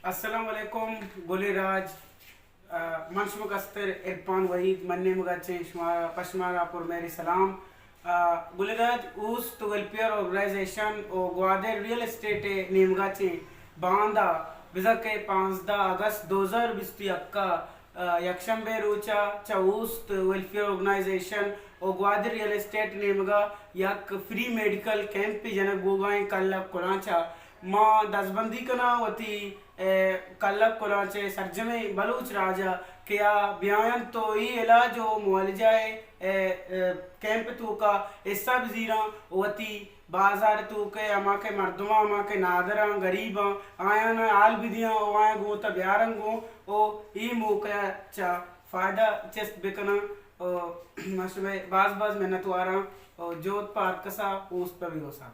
السلام علیکم گلیں راج۔ آ، من شما کستر عرفان وحید، من نیمگا چیں شما، پہ شمارا پر مہری سلام۔ آ، گلیں راج، اوست ویلفیئر آرگنائزیشن و گوادر ریئل اسٹیٹ نیمگا چیں باندا بزاں کہ پانزدہ اگست دو ہزار بیست و یک ء، آ، یکشنبے روچا چہ اوست ویلفیئر آرگنائزیشن و گوادر ریئل اسٹیٹ نیمگا یک فری میڈیکل کیمپ جنگ بوگا ایں کلب کلانچا۔ ما دزبندی کناں وتی، اے، کلب کلانچ ء سرجمیں بلوچ راج ء کہ آ بیاینت و اے علاج و معالجہ ء، اے، اے، کیمپ توکا حصہ بزیراں و وتی بازار توک ء ہما کہ مردماں، ہما کہ نادراں، گریباں، آیاں حال بدیاں و آیاں گوں وتا بیارن گوں و اے موقع ء چہ فائدہ چست بکناں و ما شمئے باز باز منتواراں و جہد پہ ہر کسا اوست پہ بگوسا۔